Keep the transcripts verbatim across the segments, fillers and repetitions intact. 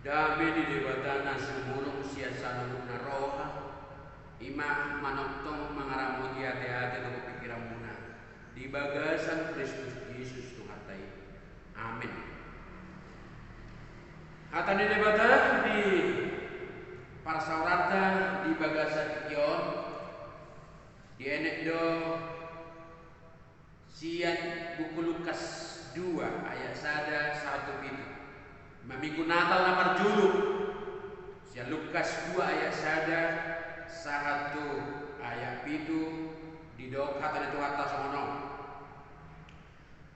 Dame ni Debata na sumurung sian saluhutna roha, i ma manongtong mangaramoti ateate dohot pingkiranmuna di bagasan Kristus Jesus Tuhanta i. Amen. Hata ni Debata di parsaoranta di bagasan tingki on, dienet do sian buku Lukas dua ayat sada sahat tu pitu. Ima Minggu Natal na parjolo. Sian Lukas dua ayat sada sahat tu ayat pitu, didok hata ni Tuhanta songon on.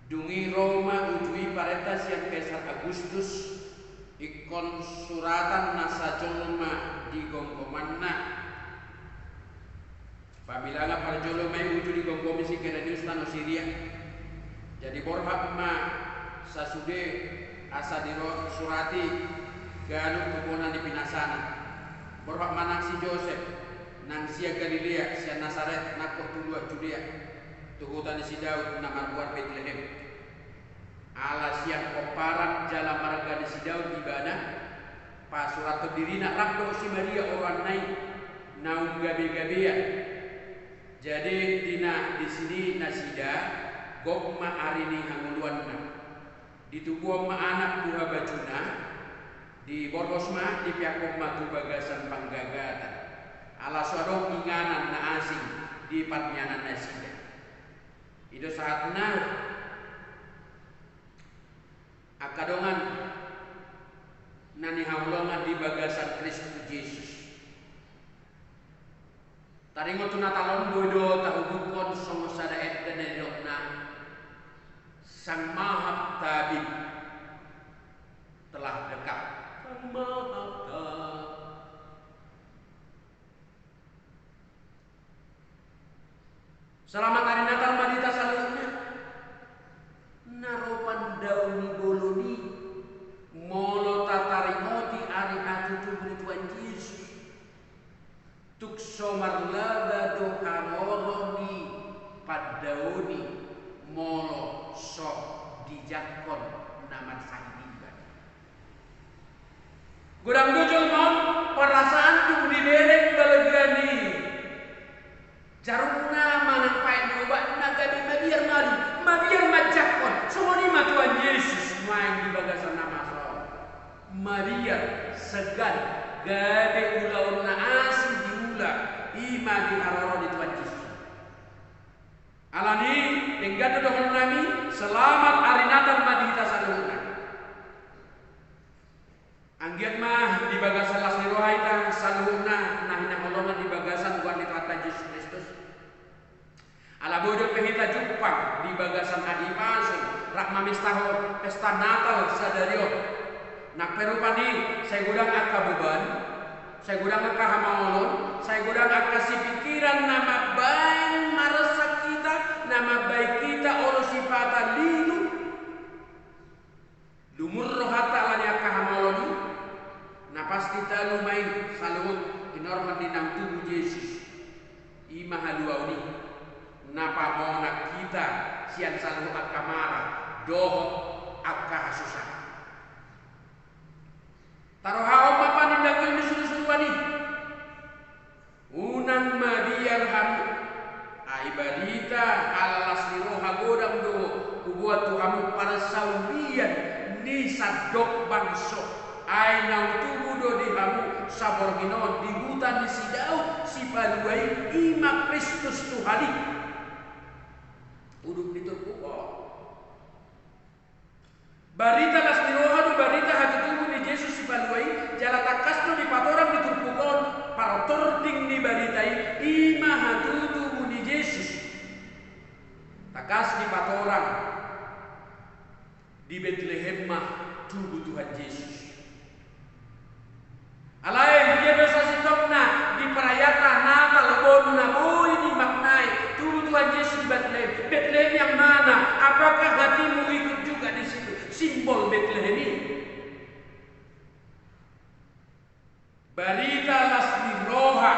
Dung i ro ma uju i parenta sian Kaisar Agustus, ingkon suratan na sajolma di gomgomanna. Pabilangan parjolo ma i uju digomgomi si Kirenius tano Siria. Jadi borhat ma sasude asa disurati ganup tu bona ni pinasana. Borhat ma nang si Josep, nang sian Galilea, sian Nasaret, nangkok tu luat Judea, tu huta ni si Daud na margoar Betlehem. Ala sian pomparan jala marga ni si Daud ibana, pasurathon dirina rap dohot si Maria oroanna i, naung gabegabean. Jadi di na disi nasida, gok ma ari ni hangoluanna. Ditubuhon ma anak tu habajuna, diborhos ma, dipeakhon ma tu bagasan panggagatan. Ala so adong inganan na asing di parnianan nasida. I do sahatna. Angka dongan na hinaholongan di bagasan Kristus Jesus. Taringot tu Natal on, boi do tahubukhon songon sada ende na nidokna, Sang Maha Tabib telah dekat. Sang Maha Tabib. Selamat Hari Natal ma di hita saluhutna. Na ro pandaon ni bolon i, molo tataringoti ari hatutubu ni Tuhan Jesus, tung so marlaba do haroro ni pandaon i molo so dijangkon na marsahit i. Godang do jolma on, perasaan dung dibelek balga ni jarumna manang paet ni obatna gabe mabiar malu, mabiar manjangkon. Songon i ma Tuhan Jesus nuaeng di bagasan na masa on. Mabiar, segan, gabe ulaon na asing diula, i ma di haroro ni Tuhan Jesus. Alani i, denggan do dohononnami, selamat Hari Natal ma di hita saluhutna. Anggiat ma di bagasan las ni roha hita saluhutna na hinaholongan di bagasan goar ni Tuhanta Jesus Kristus. Ala boi dope hita jumpang di bagasan hahipason rap mamestahon pesta Natal sadari on. Nang pe rupani sai godang angka beban, sai godang angka hamaolon, sai godang angka sipingkiran na mambaen marsak hita, na mambaen hita olo sipata lilu. Lumur rohanta ala ni angka hamaolon i, na pasti talu ma i saluhut hinorhon ni naung tubu Jesus. I ma haluaon i, na pamonang hita sian saluhut angka mara dohot angka hasusaan. Tarohahon ma panindangion ni surusuruan i. Unang mabiar hamu. Ai barita ala las ni roha godang do huboan tu hamu parsaulian ni sandok bangso. Ai naung tubu do di hamu saborngin on di huta ni si Daud Sipalua i, i ma Kristus Tuhan i. Udut di turpuk on. Barita las ni roha do barita hatutubu ni Jesus Sipalua i, jala tangkas do dipatorang di turpuk on partording ni barita i, i ma hatutubu ni Jesus. Tangkas dipatorang di Betlehem ma tubu Tuhan Jesus. Alai dia do sasintongna di perayaan Natal bona boi dimaknai tubu Tuhan Jesus di Betlehem. Betlehem yang mana? Apakah hatimu ikut juga di situ? Simbol Betlehem ini. Barita las ni roha.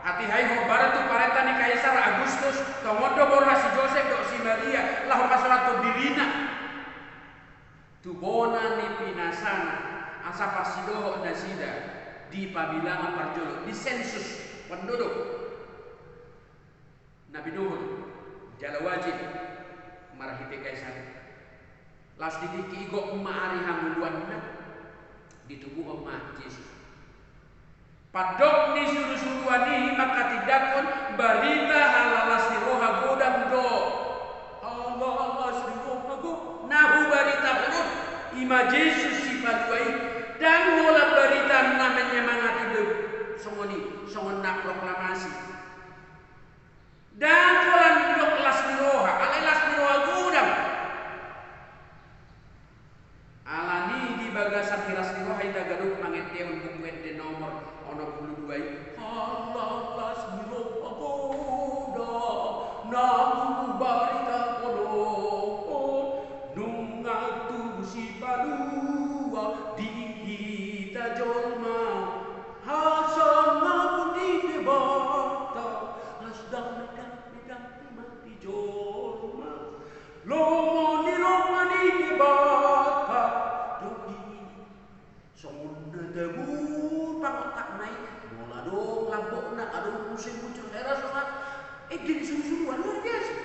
Hatiha i hombar tu parenta ni Kaisar Agustus, tongon do borhat si Josep dohot si Maria laho pasurathon dirina tu bona ni pinasana, Asa parsidohot nasida di pabilangan parjolo, di sensus penduduk. Na binohot jala wajib marhite Kaisar. Laos di tingki i gok ma ari hangoluanna, ditubuhon ma Jesus. Pandok ni surusuruan i manghatindanghon barita halalas ni roha godang do. Halalas ni roha godang na hubaritahon on, i ma Jesus Sipalua i. Ndang holan barita na menyemangati be, songon i, songon na proklamasi. Ndang holan didok las ni roha, alai las ni roha godang. Alani di bagasan hiras ni roha i tagadok mangendehon Buku Ende nomor onom pulu dua i. Halalas ni roha godang na hubaritahon on, nunga tubu Sipalua di hita jolma. Hasangapon ni Debata, las dang na dang na dang ni mati jolma. Lomo ni lomo ni Debata do i. Songon na tabo pangontakna i, molo adong lambokna, adong muse muncul hera songon ende ni surusuruan, luar biasa.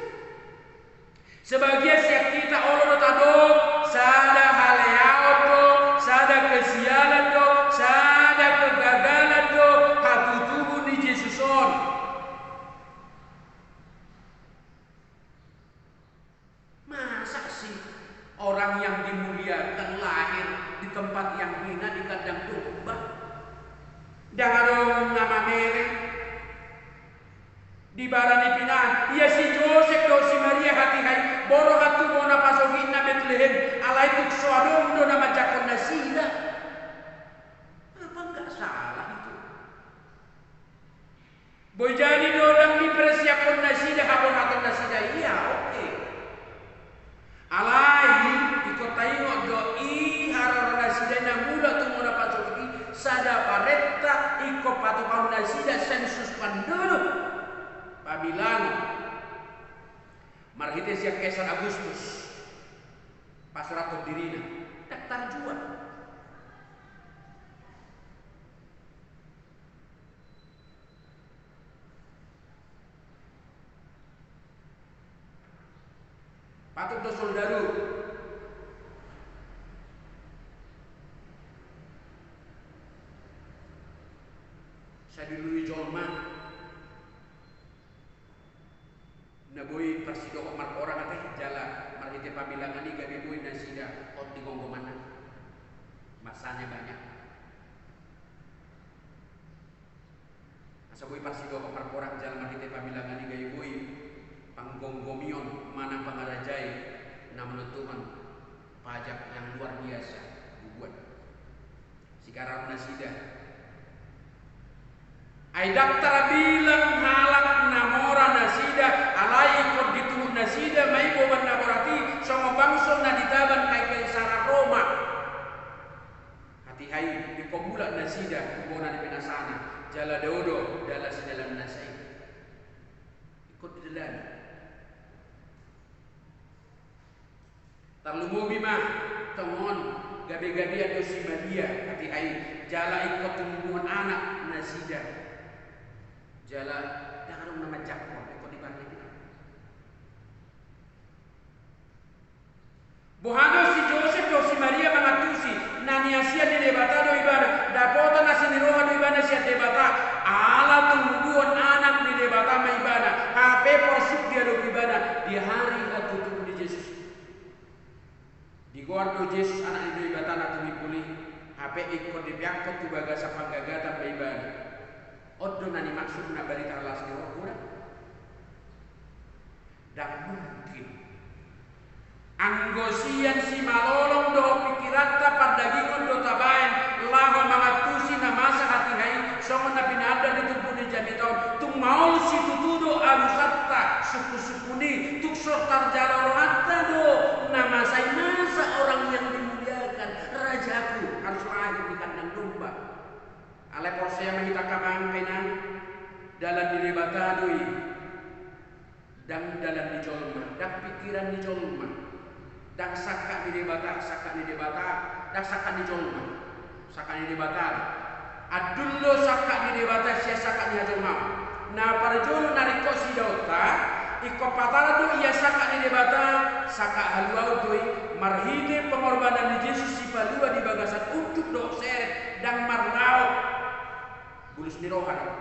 Sebagian sian hita olo do tadok, sada haleaon do, sada kesialan do, sada kegagalan do hatutubu ni Jesus on. Masa sih orang yang dimuliakan lahir di tempat yang hina, di kandang domba? Ndang adong na mamereng. Di bala ni pinaan, ia si Josep dohot si Maria hatiha i, boi roha tu bona pasogitna Betlehem, alai tung so adong do na manjangkon nasida. Apa nggak salah itu? Boi jadi do ndang dipersiaphon nasida haborhaton nasida, ia oke. Alai ingkon taingot do i haroro nasida i na mula tu bona pasogit i sada parenta ingkon patupaon nasida sensus panduduk, pabilangon marhite sian Kaisar Agustus, pasurathon dirina, daftar jua. Patut do soldadu, sadulu ni jolma na boi parsidohot marporang ate, jala marhite pabilangan i gabe boi nasida hot di gomgomanna. Masanya banyak. Asa boi parsidohot marporang jala marhite pabilangan i gabe boi panggomgomion manang pangarajai na manontuhon pajak yang luar biasa dibuat. Sigarang nasida. Ai ndang tarbilang halak na mora nasida, alai ingkon dituhuk nasida ma i boban na borat i songon bangso na ditaban Kaisar Roma. Hatiha i ingkon mulak nasida tu bona ni pinasana, jala dao do dalan sidalannasa i. Ingkon didalani. Tarlumobi ma tongon gabegabean do si Maria hatiha i, jala ingkon tumbuhon anak nasida. Jala ndang adong na manjangkon, ingkon dibarni. Boha do si Josep dohot si Maria mangantusi? Na niasian ni Debata do ibana, dapotan asi ni roha do ibana sian Debata. Ala tumbuhon anak ni Debata ma ibana, hape porsuk diadopi ibana di ari hatutubu ni Jesus. Digoar do Jesus anak ni Debata na tumimbul i, hape ingkon dipeakhon tu bagasan panggagatan ma ibana. On do na nimaksudna barita las ni roha godang. Ndang mungkin. Anggo sian simalolong dohot pingkiranta pardagingon do tabaen laho mangantusi na masa hatiha i, songon na pinaandar di turpuk ni jamita on, tung maol situtu do alusanta, sungkunsungkun i, tung so tarjalo rohanta do na masa i. Masa orang yang dimuliakan, rajaku, harus lahir di kandang domba. Alai porsea ma hita angka amang inang, dalan ni Debata do i. Ndang dalan ni jolma, ndang pingkiran ni jolma. Ndang sangkap ni Debata, sangkap ni Debata, ndang sangkap ni jolma. Sangkap ni Debata. Andul do sangkap ni Debata sian sangkap ni hajolmaon. Na parjolo na ringkot sidaonta, ingkon patar do ia sangkap ni Debata, sangkap haluaon do i, marhite pengorbanan ni Jesus Sipalua di bagasan unduk dohot serep, ndang marlaok. Bulus ni roha do.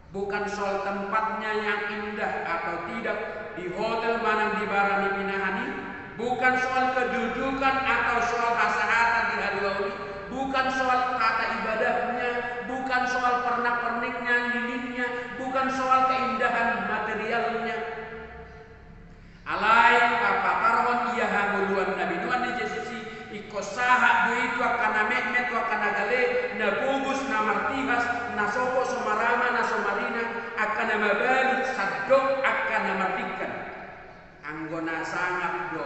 Bukan soal tempatnya yang indah atau tidak, di hotel manang di bara ni pinahan i, bukan soal kedudukan atau soal hasahatan di haluaon i, bukan soal tata ibadahnya, bukan soal pernak-perniknya, lilinnya, bukan soal keindahan materialnya. Alai papatarhon ia hangoluan na binoan ni Jesus i, ingkon sahat do i tu angka na metmet, tu angka na gale, na pogos, na martihas, na so poso marama, na so marina, angka na mabalut, sandok angka na mardingkan. Anggo na sangap do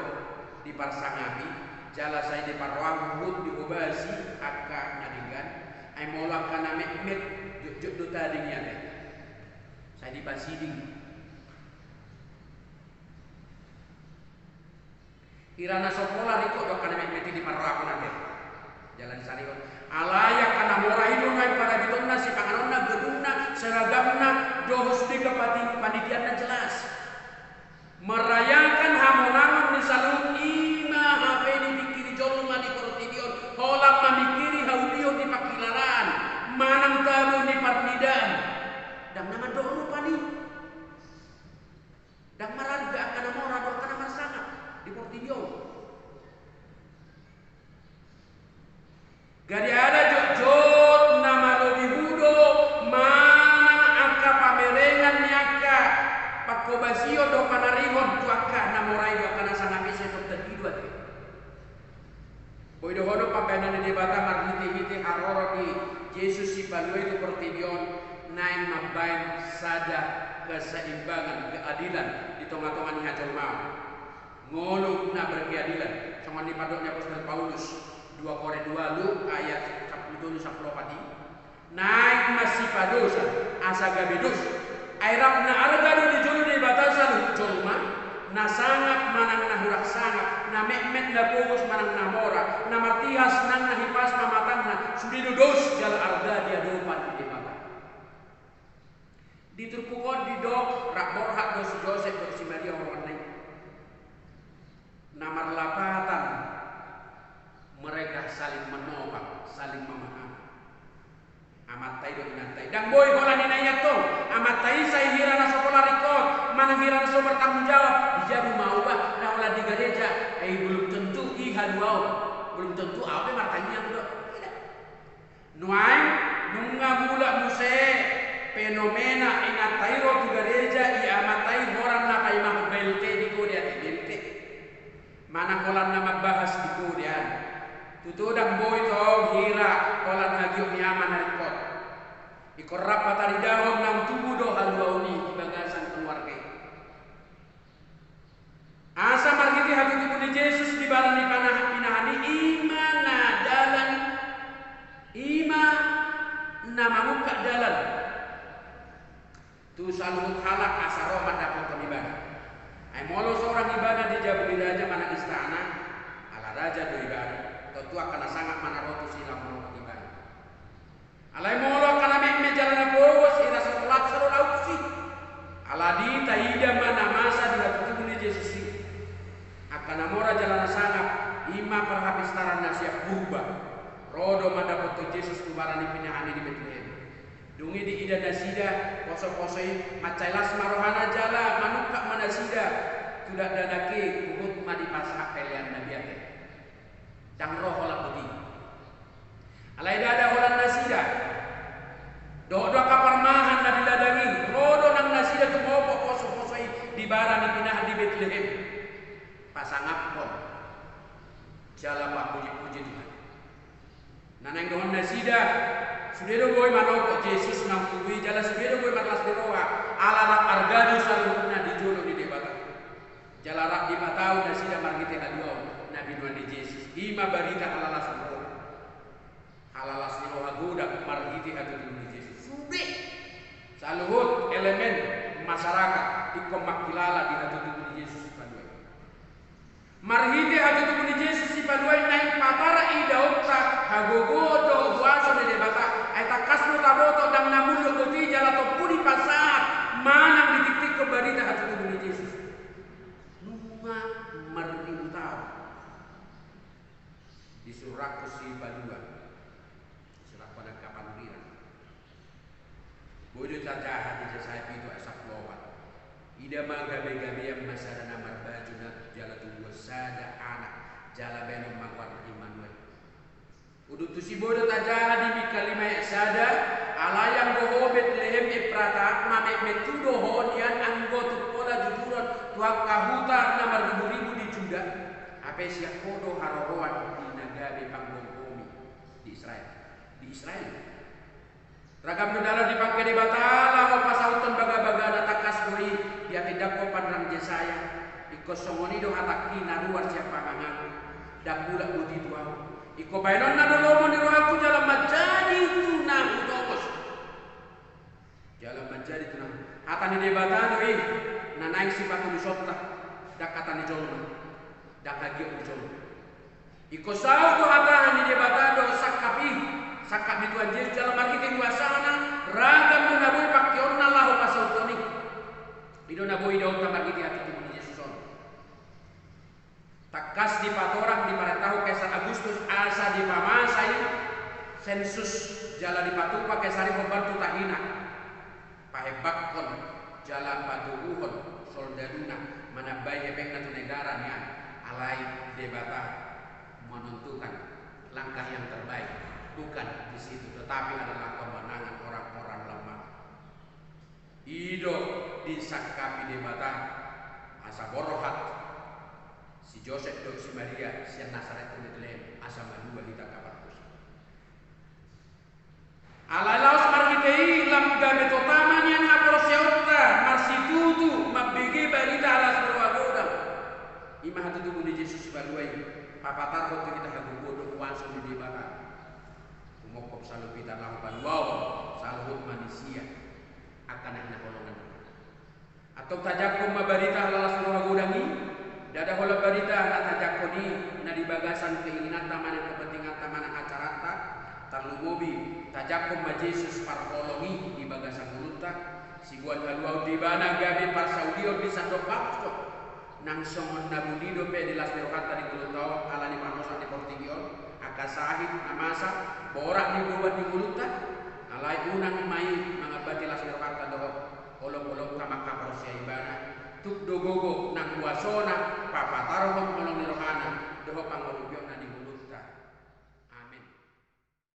diparsangapi, jala sai diparrohahon huhut dihobasi angka na denggan, ai molo angka na metmet, jotjot do tading i ate. Sai dipasiding. Hira na so pola ringkot do angka na metmet i diparrohahon ate. Jala disarihon. Alai angka na mora i do nuaeng panabitonna, sipanganonna, gedungna, seragamna, dohot sude angka pati-, panitianna jelas. Merayakan hamonangon ni saluhut i ma hape dipingkiri jolma di portibi on, holan mamingkiri haudihon ni pangkilalaan, manang tabo ni parnidaan. Ndang na mandok rupa ni. Ndang mararga angka na mora dohot angka na marsangap di portibi on. Gariada jotjot na malobi hu do manang angka pamerengan ni angka panghobasion dohot panarihon tu angka na mora i dohot angka na sangap i, sai tongtong i do ate. Boi dohonon pambahenan ni Debata marhitehite haroro ni Jesus Sipalua i tu portibi on, naeng mambahen sada keseimbangan, keadilan di tongatonga ni hajolmaon. Ngolu na berkeadilan, songon na nidok ni apostel Paulus, dua Korint dua lu ayat sampulu tolu sampulu opat i. Naeng masipadosa, asa gabe dos. Ai rap na arga do di jolo ni Debata saluhut jolma, na sangap manang na hurang sangap, na metmet na pogos manang na mora, na martihas nang na hipas pamatangna, sude do dos jala arga di adopan ni Debata. Di turpuk on didok, rap borhat do si Josep dohot si Maria horongonna i. Na marlapatan mereka saling menopang, saling memahami. Amanta i dohot inanta i. Ndang boi holan i na i antong. Amanta i sai hira na so pola ringkot, manang hira na so bertanggung jawab. Di jabu ma au bah, na holan di gareja. Ai belum tentu i haluaon. Belum tentu au pe martangiang do. Tidak. Nuaeng, nunga mulak muse fenomena inanta i ro tu gareja, i amanta i holan na paimahon B L T di kode ate, B L T. Manang holan na mambahas di kode an. Tutu ndang boi tong hira holan hagiot ni ama na ringkot. Ingkon rap pataridahon naung tubu do haluaon i di bagasan keluarga i. Asa marhite hatutubu ni Jesus di bara ni panahan, pinahan i, i ma na dalan, i ma na mangungkap dalan tu saluhut halak asa ro mandapothon ibana. Ai molo sorang ibana di jabu ni raja manang istana, ala raja do ibana, tontu angka na sangap ma na ro tusi laho manopang ibana. Alai molo angka na metmet jala na pogos, hira so pola so do laho tusi. Alai taida ma na masa di hatutubu ni Jesus i. Angka na mora jala na sangap, i ma parhapistaran na sian Purba. Ro do mandapothon Jesus tu bara ni pinahan i di Betlehem. Dung i diida nasida posoposo i, mansai las ma rohana jala manungkap ma nasida tu dakdanak i, huhut ma dipasahat pelean na biar i. Ndang ro holan boti. Alai ndada holan nasida dohot do angka parmahan na di ladang i, ro do nang nasida tumopot posoposo i di bara ni pinahan di Betlehem. Pasangaphon jala pamujipuji Tuhan. Na naeng dohonon nasida, sude do boi manopot Jesus naung tubu i, jala sude do boi marlas ni roha, ala rap arga do saluhutna di jolo ni Debata. Jala rap dipatau nasida marhite haluaon na binoan ni Jesus. I ma barita halalas ni roha. Halalas ni roha godang marhite hatutubu ni Jesus. Sude saluhut elemen masyarakat ingkon mangkilala di hatutubu ni Jesus Sipalua i. Marhite hatutubu ni Jesus Sipalua i naeng patara idaonta hagogoon Di surahku si Palua, di surahku anak kapan rira. Boi do tajaha di Jesaya pitu ayat sampulu opat. Ida ma gabe-gabean ma sada na marbaju na jala tubuan sada anak, jala baenon ma goarna Immanuel. Udut tusi boi do tajaha di Mika lima ayat sada, alai anggo ho Betlehem Efrata, mametmet tu do ho nian anggo tumpola jujuron tu angka huta na marribu-ribu di Juda, hape sian ho do haroroan di na gabe panggonggomi di Israel. Di Israel. Ragam do dalan dipangke Debata laho pasauthon bagabaga na tangkas do i dihatindanghon panurirang Jesaya. Ingkon songon i do hatangki na ruar sian panganganku, ndang mulak boti tu ahu. Ingkon baenonna do lomo ni rohangku jala manjadi tu na hutongos. Jala manjadi tu na. Hata ni Debata do i na naeng sipatulusonta, ndang hata ni jolma, ndang hagiot ni jolma. Ingkon saut do hata ni Debata dohot sangkap i, sangkap ni Tuhan Jesus jala marhite kuasana, ragam do na boi pangkeonna laho pasauthon i. I do na boi idaonta marhite hatiha ni Jesus on. Tangkas dipatorang, diparentahon Kaisar Agustus asa dipamasa i sensus jala dipatupa Kaisar i hombar tu tahina. Pahembakhon jala patubuhon soldaduna manambai hepengna tu negara nian, alai Debata menentukan langkah yang terbaik bukan di situ, tetapi adalah kemenangan orang-orang lemah. I do disangkapi Debata asa borhat si Josep dohot si Maria sian Nasaret tu Betlehem asa malua hita angka pardosa. Alai laos marhite i lam gabe totama nian haporseaonta marsitutu mambege barita las ni roha godang. I ma hatutubu ni Jesus Sipalua i, papatarhon tu hita hagogoon dohot kuaso ni Debata. Humophop saluhut hita laho paluahon saluhut manisia angka na hinaholongan. Antong tajangkon ma barita las ni roha godang i, ndada holan barita na tajangkon i na di bagasan keinginanta manang kepentinganta manang acaranta, tarlumobi tajangkon ma Jesus parholong i di bagasan ngolunta, siboan haluaon di ibana gabe parsaulion di sandok bangso, nang songon na buni dope di las ni rohanta di ngolunta on ala ni parrosak ni portibi on, angka sahit na masa, borat ni boban di ngolunta, alai unang ma i mangambati las ni rohanta dohot holong-holongta mangkaporseai ibana. Tuk do gogo nang kuasona papatarhon holong ni rohana dohot pangolupi